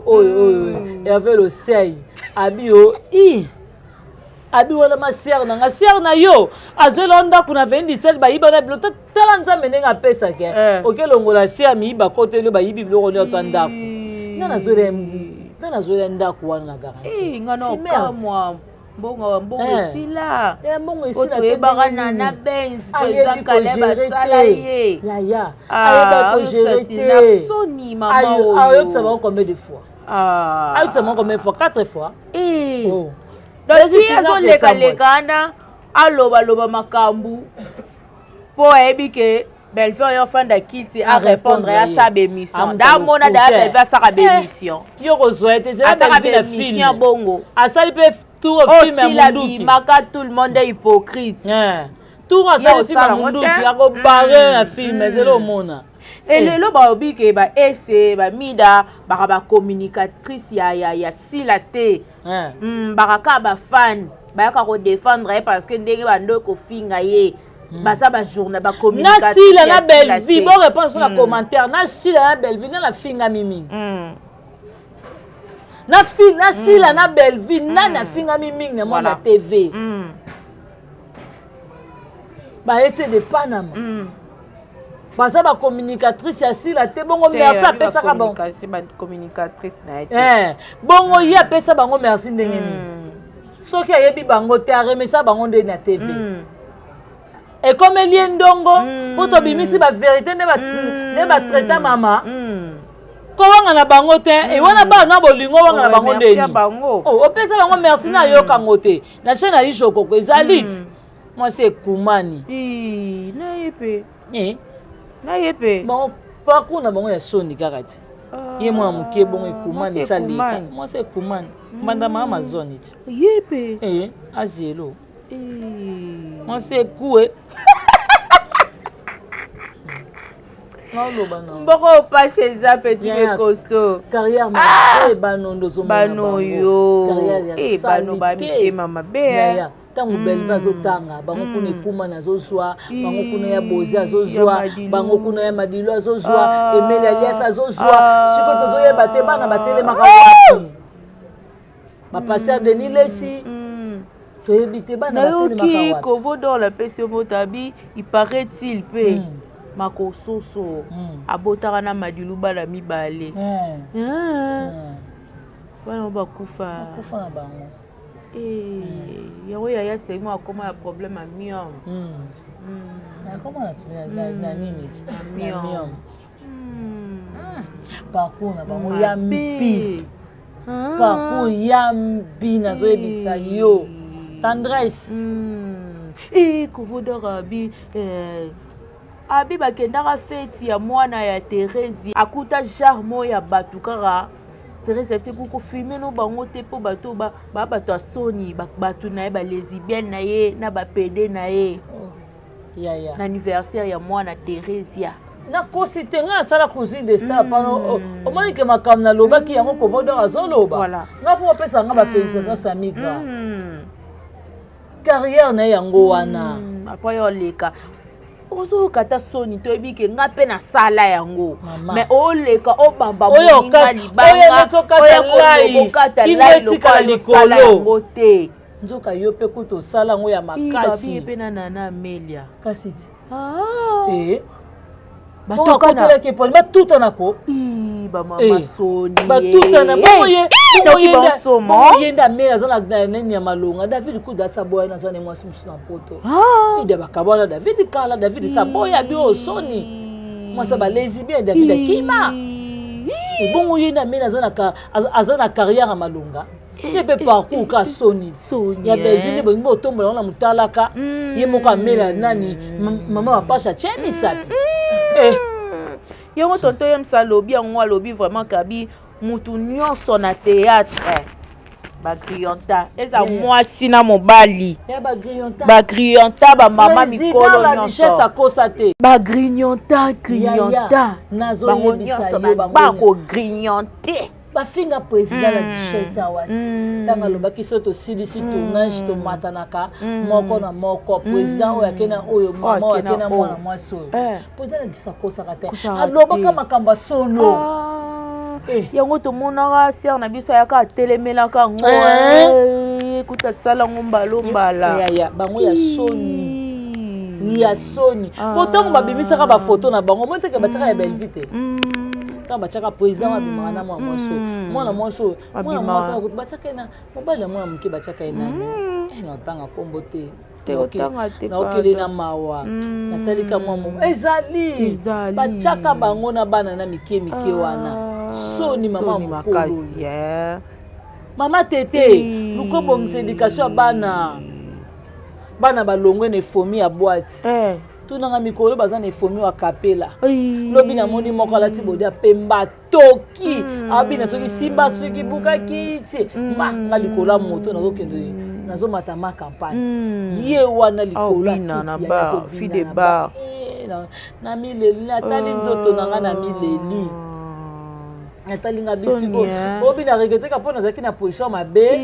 oyo oyo Hervé Losei abi o i abi wana ma sœur na nga, sœur na yo azwela ndako na 27, bayiba na biloko. Tala Nzambe ndenge apesaka. Oke longola sœur miyiba koteli, bayibi biloko nyonso ya ndako. Nga nazwela ndako wana na garantie. Nga na okamwa, mbongo, mbongo esila. Mbongo esila. Toyebaka Nana Benz, président Caleb asala ye. Yaya, ayeba kogérer te. Soni mama oyo. Ayokisa bango combien de fois? Ayokisa bango combien de fois? Quatre fois. Oh. Donc ti azolekaleka wana, alobaloba makambo mpo ayebi ke Bellevue oyo ofanda kiti arépondre, asala bémission. Damona daya Bellevue asaka bémission. Yo kozwa ete asaka bémission bongo. Asali mpe tour film ya munduki. Bimaka, tout le monde est hypocrite. Tour asali film ya munduki, akobare na film, ezeli omona. Elelo balobi ke baese bamida baka bacommunicatrice ya Sila te. Baka kaka bafan bayaka kodéfendre ye parce que ndenge bando kofinga ye, baza bajournal. Na Sila na Bellevue, bo répondre so na commentaire. Na Sila na Bellevue, nga nafingami mingi. Na Sila na Bellevue, nani afingami mingi na mwana TV? Baese de Panama baza bacommunicatrice ya Sila te. Bongo merci apesaka bango? Bongo ye apesa bango merci ndenge nini soki ayebi bango te? Aremesa bango nde na TV ekomeli ye ndongo mpo tobimisi bavérité nde batraita mama kowanga na bango te. Ewana bana na bolingo wanga na bango ndeni opesa bango merci na ayokango te na chaîne na Ishokoko ezali ti mwasi ekumani. Na ye mpe, na ye mpe. Bango parcours na bango ya soni kaka ti ye mwana moke bongo ekumani, esaleka mwasi ekumani mbandama Amazone ti. Ye mpe. Azelo mwasi ekue naoloba na Mboko opasi eza petit mais costaud. Carrière mabe, banondo ozomona. Bano oyo bano bamitema mabe. Ntango Belve azotanga bango kuna, ekumani azozwa bango kuna, ya Bozi azozwa bango kuna, ya Madilo azozwa, Emeli Alias azozwa. Sikoyo tozoyeba te bana batelemaka wapi. Bapasteur Denis Lesi, toyebi te bana batelemaka Nayoki wapi. Kovodor apesi yo moto abi, il paraît-il mpe Makososo abotaka na Madilu bana mibale. Bana bakufa. Bakufa na bango. Yango yaya Semo akoma ya problème ya myome. Akoma na nini ti na myome. Parcours na bango ya mpi, parcours ya mbi, nazoyebisa yo, tendresse. Kovodor abi abi bakendaka feti ya mwana ya Therese, akuta genre moko ya bato kaka. Therese ayebisi kofilmer no bango te mpo bato baa bato ya soni, bato na ye balesbienne na ye na bapédé na ye. Yaya. Na anniversaire ya mwana Theresia. Nakosi te, ngai nasala Cousine de Star pano. Omoni ke makambo nalobaki yango Kovodor azoloba. Nga fo bapesa nga bafélicitation. Samigra, carrière na ye yango wana. Après yo oleka, ozoyoka ata soni? Toyebi ke nga mpe nasala yango, mais oleka obamba moninga libanga, okata lai etikala likolo yango te. Nzoka yo mpe kuta osala yango ya makasi. Mpe na Nana Amelia. Kasi ti bakotelaki eponi, batutanako. Bamama, soni. Batutana bongo. Ye nde Amelia aza na nini ya malonga. David kuda asaboya, naza na mwasi mosusu na Poto. Ide bakabwana David kala. David saboya bi oyo soni, mwasi balezi bien. David akima ebongo. Ye nde Amelia aza na carrière ya malonga, ye mpe parcours ka soni ya Belvi nde bolingi botombola yango na motalaka. Ye moko amela nani, mama bapasha atie misapi. Yango tonto Yemsa alobi yango, alobi vraiment kabi mutu nyonso na théâtre bagrillonta, eza mwasi na mobali, bagrillonta, bamama mikolo nyonso. Akosa te. Bagrignonta, grignonta. Bango nyonso bakogrignote. Bafinga président la Duchesse awa ti ntango alobaki so tosilisi tournage, tomatanaka moko na moko, président oyo ake na oyo, mama oyo ake na mwana mwasi oyo. Président la Duchesse akosaka te, alobaka makambo ya solo. Yango tomonaka sere na biso ayaka, atelemelaka yango, ekuta asala yango mbala mbala. Bango ya soni, ya soni, po ntango babimisaka bafoto na bango, moi teke batiaka ya Belvi te. Ntango batiaka président abimaka na mwana mwasi oyo, mwana mwasi oyo, mwana mwasi batiaka ye na mobali na mwana moke, batiaka ye nani, na ntanga nkombo te. Naokele na mawa, natalika mwa mo ezali batiaka bango na bana na mike mike wana. Soni, mama mokolo, mama tete, luka obongisa éducation ya bana. Bana balongwe na efomi ya boîte. Tunanga mikolo baza na efomi wa kapela. Lobi namoni moko alati bodi ya pemba, toki abina soki simba, soki bukaki ti ma nga likolo ya moto, nazokende, nazomata ma campagne. Ye wana likolo ya kiti na mileli, natali nzoto na nga na mileli, natali nga bisiko obi na regretaka mpo nazalaki na position mabe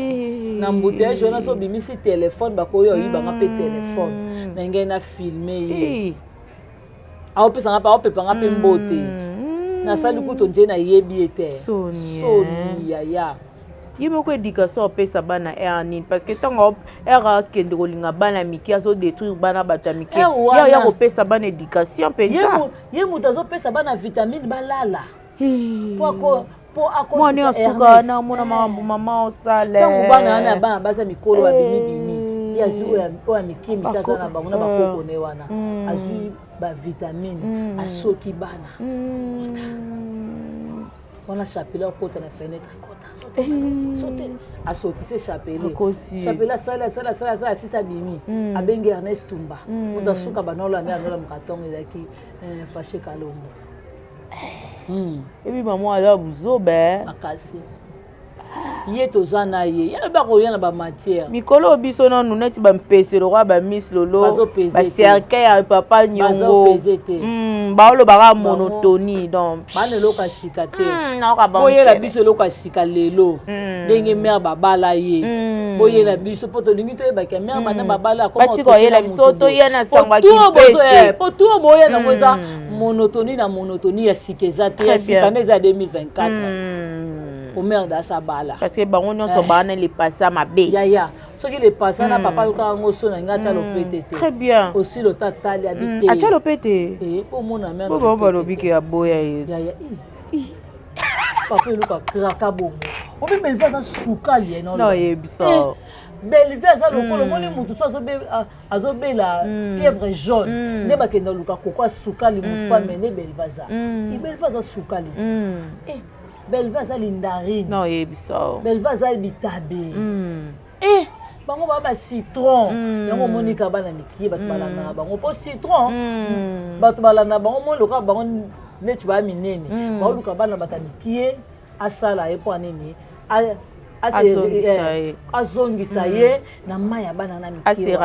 na embouteillage wana. So obimisi telefone, bakoyo oyibanga mpe telefone na ngai na filme ye, aopesanga mpe, aopepanga mpe mbote. Nasali kutu nje nayebi ye te. Soni. Yaya. Ye moko éducation apesa bana ere nini? Parce que ntango ere akende kolinga bana mike, azodétruire bana bato ya mike. Ya ya kopesa bana éducation mpenza. Ye moto azopesa bana vitamine, balala po mwana ya suka wana omona makambo mama osala. Ntango bana wana ya bana baza mikolo, babimi bimi, ye azwi oyo ya mike mike, aza na bango na bakoko ne wana, azwi bavitamine, asoki bana kota wana, chapelet akota na fenêtre, kota, saute, asotise chapelet. Chapelet asali, asali, asali, asali, asisi, abimi, abengi Ernest Tumba, moto asuka banola nde anola mokatongo ezalaki Fashe Kalombo. Ebi mama aza buzoba. Makasi. Ye toza na ye, ye alobi akoya na bamatière. Mikolo biso nanu neti bampese lokwa bamis lolo, bacercueil ya papa Nyongo, baolobaka monotonie donc. Bana eloko ya sika te. Boyela biso eloko ya sika lelo, ndenge mare babala ye. Boyela biso mpo tolingi toyebaki ya mare banda babala. Batika oyela biso, toya na sango ya kimpese. Po to boya nango eza monotonie na monotonie, ya sika eza te. Ya sika nde eza ya 2024, omare dasa bala. Parce que bango nyonso baa na le passé mabe. Yaya, soki le passé na papa ayokaka yango so na ngai atya lopete te. Très bien. Osi lota atali abi te. Atya lopete. Po omona mare. Po bango balobi ke aboya ye. Yaya, papa eloko akraka bongo, obi Belvi aza sukali ye. Noyebisa. Belvi aza lokola omoni motu so azobela fièvre jaune, nde bakenda luka koko asukali motu po amene. Belvi aza, Belvi aza sukali te. Belvi aza lindarine. Noyebisa. Belvi aza bitabe. Bango baa bacitron. Yango omonika bana mikie, bato balandaka bango mpo citron. Bato balandaka bango, moi lokola bango neti baya minene, baoluka bana bato ya mikie asala ye mpo anini? Azongisa ye na mai ya bana na mikie.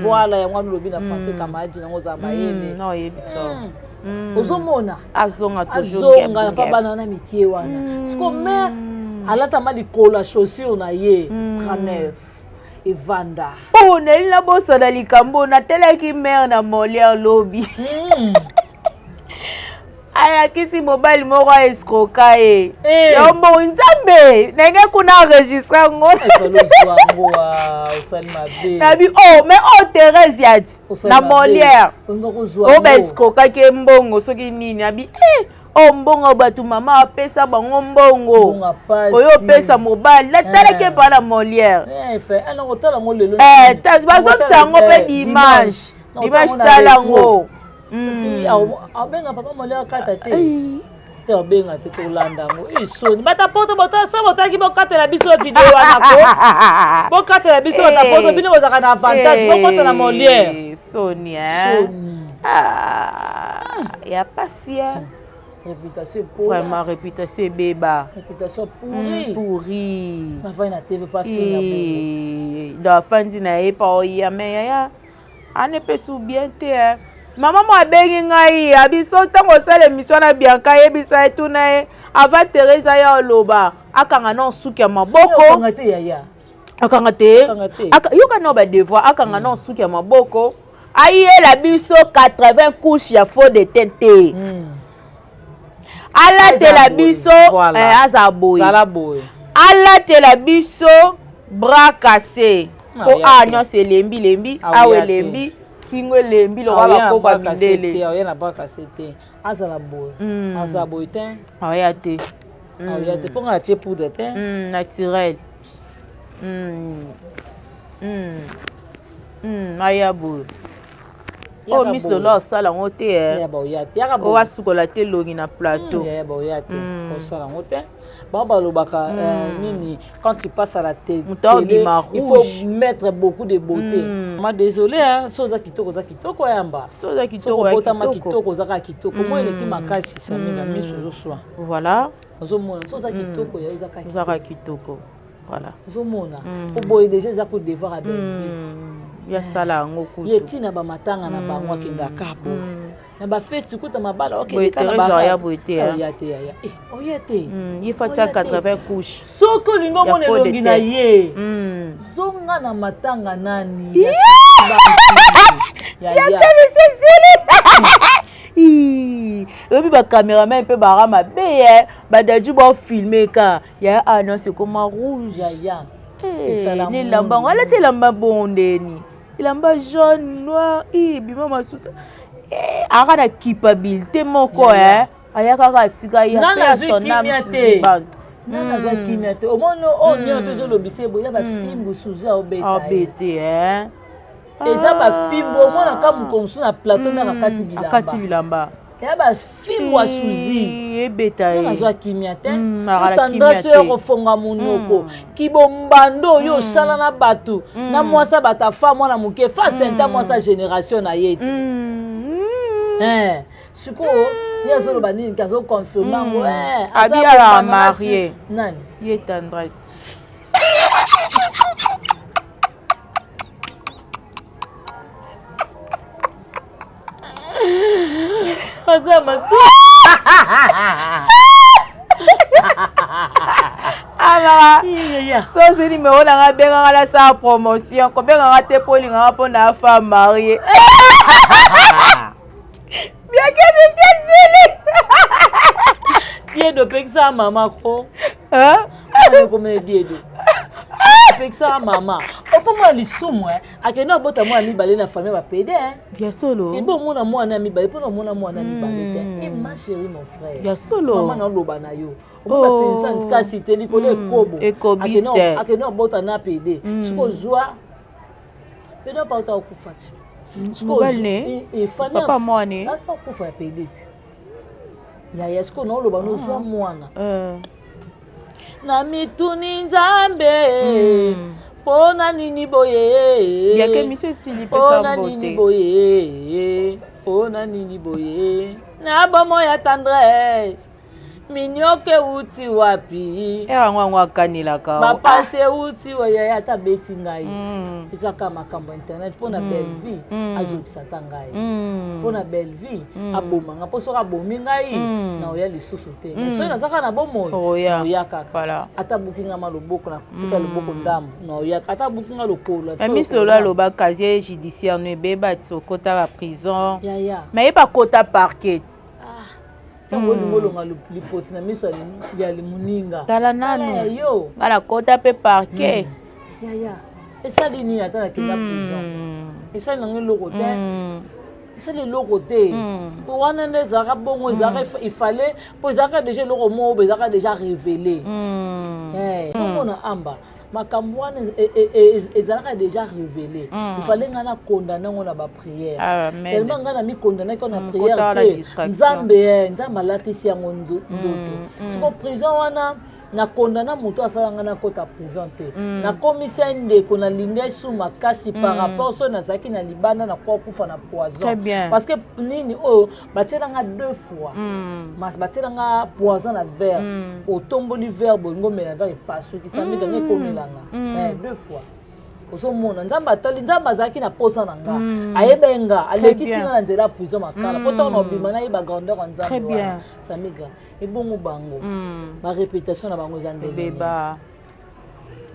Voilà, yango wana olobi na français, camarade nango ozala mayele. Ozomona azonga. Azonga mpa bana na mikie wana. Siko mare alatama likolo ya chaussure na ye 39 evanda. Oh, nali nabosana likambo, natelaki mare na Molière lobi, alakisi mobali moko aescroka ye. Yo mbongo nzambe. Nzambe ndenge kuna enregistre yango. Ozwa yango osali mabe. Nabi oh mais oh Thérèse yati na Molière. Oyo ba escroquaki ye mbongo soki nini abi eh oh mbongo bato mama apesa bango mbongo oyo opesa mobali natalaki epa na Molière. Bazongisa yango mpe dimanche dimanche tala yango. Abenga papa Molière akata te. Te obenga te, tolanda yango esoni. Bata poto bota so botaki bokatela biso video wana ko bokatela biso bata poto bino bozalaka na avantage bokota na Molière. Soni soni ya pasi ya réputation epola. Vraiment réputation ebeba. Réputation pourri. Pourri. Nafandi na TV pa finga bongo. Donc afandi na ye pa oya mais yaya ane epesi bien te. Mama mo abengi ngai abiso ntango osala émission na Bianca ayebisa ye tuna ye avant Thérèse aya oloba akanga na suki ya maboko. Akanga te yaya. Akanga te. Yoka na ba devoir akanga na suki ya maboko. Ayela biso 80 couches ya fond de teint te. Alatela biso aza boye. Alatela biso bras cassé. Po a nyonso elembi lembi, awa elembi, kingo elembi lokola bakoko ya mindele. Aoya na bras cassé te. Azala boye. Azala boye te. Aoya te. Aoya te. Mpo nga atie poudre te. Naturel. Aya boye. Oyo Miss Lolo asala yango te. Oyo asukola te elongi na plateau. Yaya baoya te. Osala yango te. Ba balobaka nini quand tu passes à la télé, il faut mettre beaucoup de beauté. Ma désolé hein, so oza kitoko oza kitoko yamba. So oza kitoko obotama kitoko oza kaka kitoko. Moi eleki makasi samina miso ozoswa. Voilà. Ozomona so oza kitoko ya oza kaka kitoko. Kitoko. Voilà. Ozomona. Oboye déjà eza ko devoir à Bellevue. Ya sala yango kutu. Ye tina ba matanga na bango akenda kabo. Na ba fête kuta mabala OK de kana ba ya boye te. Ya te ya. Eh oya te. Il faut tia 80 couches. Soki olingi omona elongi na ye. Zonga na matanga nani? Ya ya. Oyebi ba cameraman mpe bara mabe badaju bafilme ka ya ah non c'est comme rouge. Ya ya. Elamba yango alati elamba bondeni. Elamba jaune noir bima masusa. Aka na culpabilité moko aya kaka atika ye nana azwi kimia te. Nana azwa kimia te. Omoni oyo nyonso tozolobisa eboya ba fimbu Suzy aobeta. Aobete eh. Eza ba fimbu omona ka mokonso na plateau mère akati bilamba. Akati bilamba. Ya ba fimbu ya Suzy. Ebeta ye. Nana azwa kimia te. Tendresse oyo kofonga monoko. Kibombando oyo osala na bato. Na mwasa bato afa mwana moke fa senta mwasa génération na ye ti. Sikoyo ye azoloba nini azo confirmer yango Abi ala marié. Nani? Ye Tendresse. Aza masi. Alors, sozi numéro nanga bengaka na sa promotion, kobengaka te po olingaka mpo na femme mariée. Bien que monsieur Zili. Diedo pekisa mama ko. Hein? Komele Diedo. Pekisa mama. Ofo mwa lisumu eh. Akende abota mwana mibale na famille ba pede eh. Ya solo. Ebo mona mwana mibale pona mona mwana mibale te. Et ma chérie mon frère. Ya solo. Mama na loba na yo. Omona pensa kasi te likolo ekobo. Ekobiste. Akende abota na pede. Siko zwa pede pa uta okufa ti. Mobali ne? Papa mwana. Ata okufa ya pede ti. Ya ya siko na oloba no zwa mwana. Na mituni nzambe. Pona nini boye? Bien que monsieur Sili pesa nini boye? Pona nini boye? Na bomo ya Tendresse. Minyoke uti wapi? Yango yango akanelaka. Bapase uti wa yaya ata beti ngai. Ezaka makambo internet pona Bellevue azokisa ta ngai. Pona Bellevue aboma nga po soki abomi ngai na oya lisusu te. Mais soki nazaka na bomoi oya kaka. Ata buki nga ma loboko na tika loboko ndambo na oya ata buki nga lokolo. Mais Miss Lolo aloba casier judiciaire no ebeba ti okota ba prison. Yaya. Mais ye bakota parquet. Ntango olingi olonga lipoti na miso ya moninga, tala nanu ya yo. Nga nakota mpe parquet. Yaya, esali nini? Ata nakenda prison, esali nango eloko te. Esali eloko te, mpo wana nde ezalaka bongo, ezalaka ifale, mpo ezalaka déjà eloko moko, ezalaka déjà révélé. Ozomona amba makambo wana ezalaka déjà révélé. Ifale ngai nakondane yango na baprière, tellement ngai namikondamnaki na prière te. Nzambe, Nzambe alatisi yango ndoto. Siko prison wana, nakondana moto asala ngai nakota prison te. Nakomisa ndeko, nalingi esu makasi par rapport so nazalaki na libanda, nakoka kufa na poison. Parce que nini oyo batielanga deux fois, batielanga poison na verre. Otomboli verre bolingo omela, verre epasuki, samikanga ekomelanga deux fois. Ozomona, Nzambe atali, Nzambe azalaki na posa na nga, ayeba nga, alekisi nga na nzela ya prison Makala, mpo ntango na obima nayeba grandeur ya Nzambe wana. Samiga, ebongo bango baréputation na bango eza ndenge ye?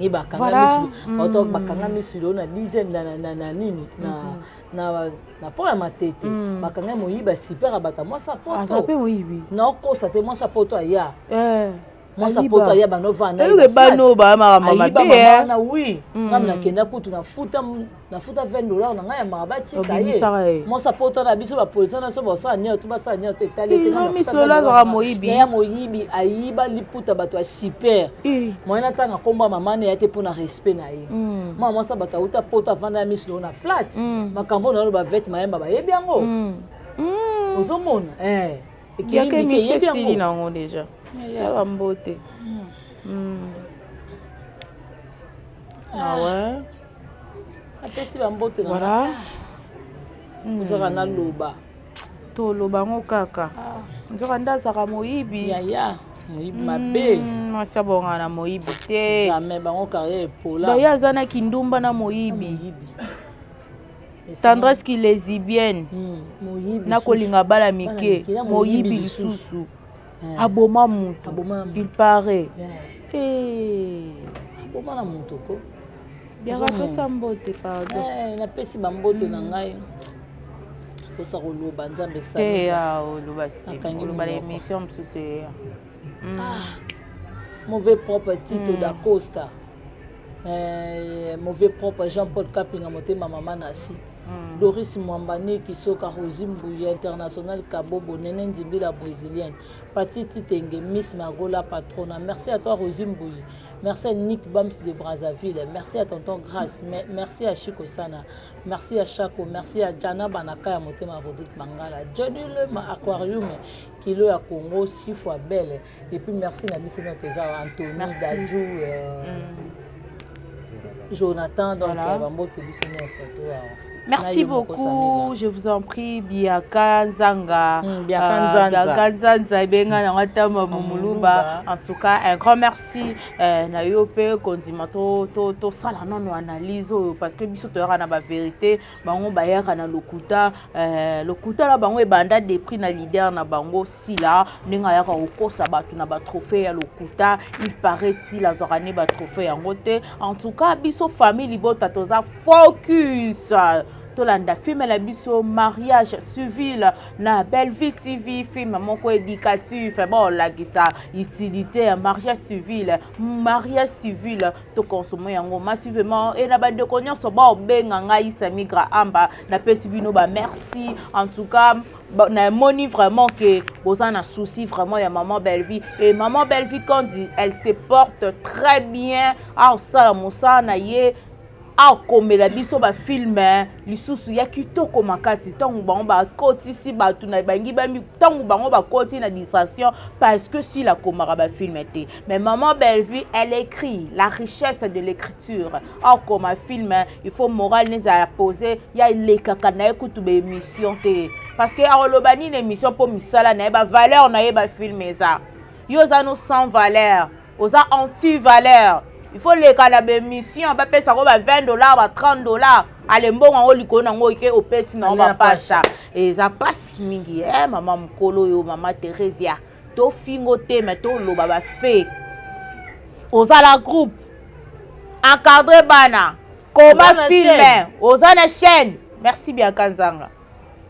Bakanga misilo na dixième na nini na po ya Matete, bakanga moyibi super ya bato, mwasi apoto. Naokosa te, mwasi apoto aya, mwasi apoto aya, banovanda bano bamakambo mabe. Wana wi, ngami nakenda kutu nafuta 20 $ na ngai ya maka, batika ye. Mwasi apoto na biso, bapolisi na so basala nyonso to basala nyonso, etali. Misolo azalaka moyibi. Ya moyibi, ayiba liputa bato ya super. Moyen natanga nkombo ya mama na ye te mpona respect na ye. Mama mwasi bato auta poto, avanda ya misolo na flat. Makambo na oloba vete mayemba, bayebi yango. Ozomona. Yaka émission esili nango déjà, ya bambote. Ah ouais. Apesi bambote na ozaka naloba. Toloba yango kaka, nzoka nde azalaka moyibi. Yaya, moyibi mabe. Mwasi abongaka na moyibi te. Jamais, bango carrière epola. Ye aza na kindumba na moyibi, tendresse ki lesbienne na kolinga bana mike, moyibi lisusu, aboma mutu, il paraît. Aboma na moto ko. Biaka, pesa mbote, pardon. Napesi bambote na ngai, kosa koloba Nzambe. Te, oloba oloba na émission mosusu eya. Mauvais propre Tito da Costa, mauvais propre Jean-Paul Kapinga, motema mama nasi, Doris Mwambani Kisoka, Rosi Mbuya International, Kabobo Nene Nzimbila Brésilienne, Pati Titenge, Miss Margola Patrona. Merci à toi, Rosi Mbuyi. Merci à Nick Bams de Brazzaville. Merci à tonton Grace. Merci à Chico Sana, merci à Chako, merci à Jana Banaka ya motema, Rodrigue Bangala, Johnny Lema Aquarium, Kilo ya Congo six fois belle. Et puis merci na biso toza Anthony Dadju, Jonathan, donc voilà. Bambote biso nyonso to. Merci beaucoup, je vous en prie, Biaka Nzanga. Biaka Nzanza. Biaka Nzanza, Ebenga Nangata Mumuluba. En tout cas, un grand merci. Na yo pe kondima to to to sala nano analyse oyo, parce que biso toyaka na ba vérité, bango bayaka na lokuta. Lokuta na bango ebanda depuis na leader na bango Sila, ndenge ayaka kokosa bato na batrophée ya lokuta. Il paraît Sila azwaka ne batrophée yango te. En tout cas, biso famille libota toza focus, tolanda film na biso Mariage civil na Belleville TV, film moko éducatif, baolakisa utilité ya mariage civil. Mariage civil, tokonsome yango massivement. E na bandeko nyonso baobenga ngai Samigra Amba, napesi bino bamerci. En tout cas, namoni vraiment que boza na souci vraiment ya maman Belleville. Et maman Belleville, quand elle se porte très bien, aosala mosala na ye, akomela biso bafilm lisusu ya kitoko makasi. Ntango bango bakotisi bato na bangi bami, ntango bango bakoti na distraction, parce que s'il akomaka bafilm te, mais maman Bellevue, elle écrit, la richesse de l'écriture, akoma film, il faut morale nezala posé. Ya elekaka na ye kutu baémission te, parce que akoloba nini émission? Mpo misala na ye, bavaleur na ye, bafilm eza. Yo oza no sans valeur, oza anti valeur. Il faut leka na baémission, bapesako ba 20 $, ba 30 $. Ale, mbongo yango likolo nango oke opesi nango bapasha. Eza mpasi mingi. Mama mokolo oyo, mama Theresia, tofingo te, me toloba bafe. Ozala groupe, encadre bana, koma film, oza na chaîne. Merci Biaka Nzanga.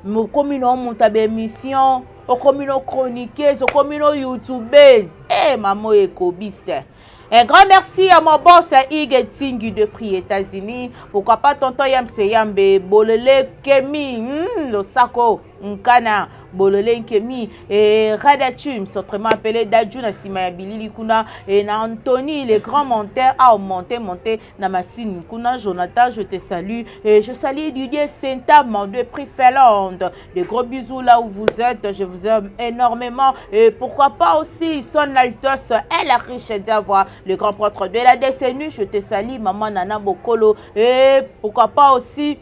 Mokomi na moto ya baémission. Okomi no chroniqueuse, okomi no youtubeuse. Eh, mama oyo ekobiste. Un grand merci à mon boss Hugues Tingu depuis États-Unis. Pourquoi pas tonton Yamse Yambe, Bolele Kemi, Losako, Nkana, Bolele Kemi et Radachum, autrement appelé Dadju na sima ya bilili kuna et na Anthony, le grand monteur, a monté, monté na Massine kuna. Jonathan, je te salue. Et je salue Didier Saint-Amand depuis Finlande. De gros bisous là où vous êtes, je vous aime énormément. Et pourquoi pas aussi son Altesse, elle a riche d'avoir le grand prêtre de la décennie. Je te salue, maman Nana Bokolo. Et pourquoi pas aussi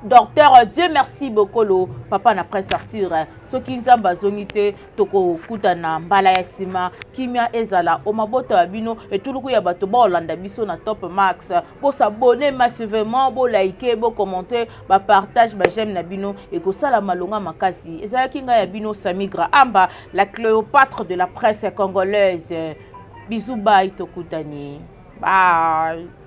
docteur Dieu merci Bokolo, papa na prince Arthur. Soki Nzambe azongi te, tokokutana mbala ya nsima. Kimia ezala o mabota ya bino. Etuluku ya bato baolanda biso na Top Max, bos'abonner massivement, bolike, bocommenter, bapartage, baj'aime na bino ekosala malonga makasi. Ezalaki ngai ya bino Samigra Amba, la Cléopâtre de la presse congolaise. Bisous, bye, tokutani, bye.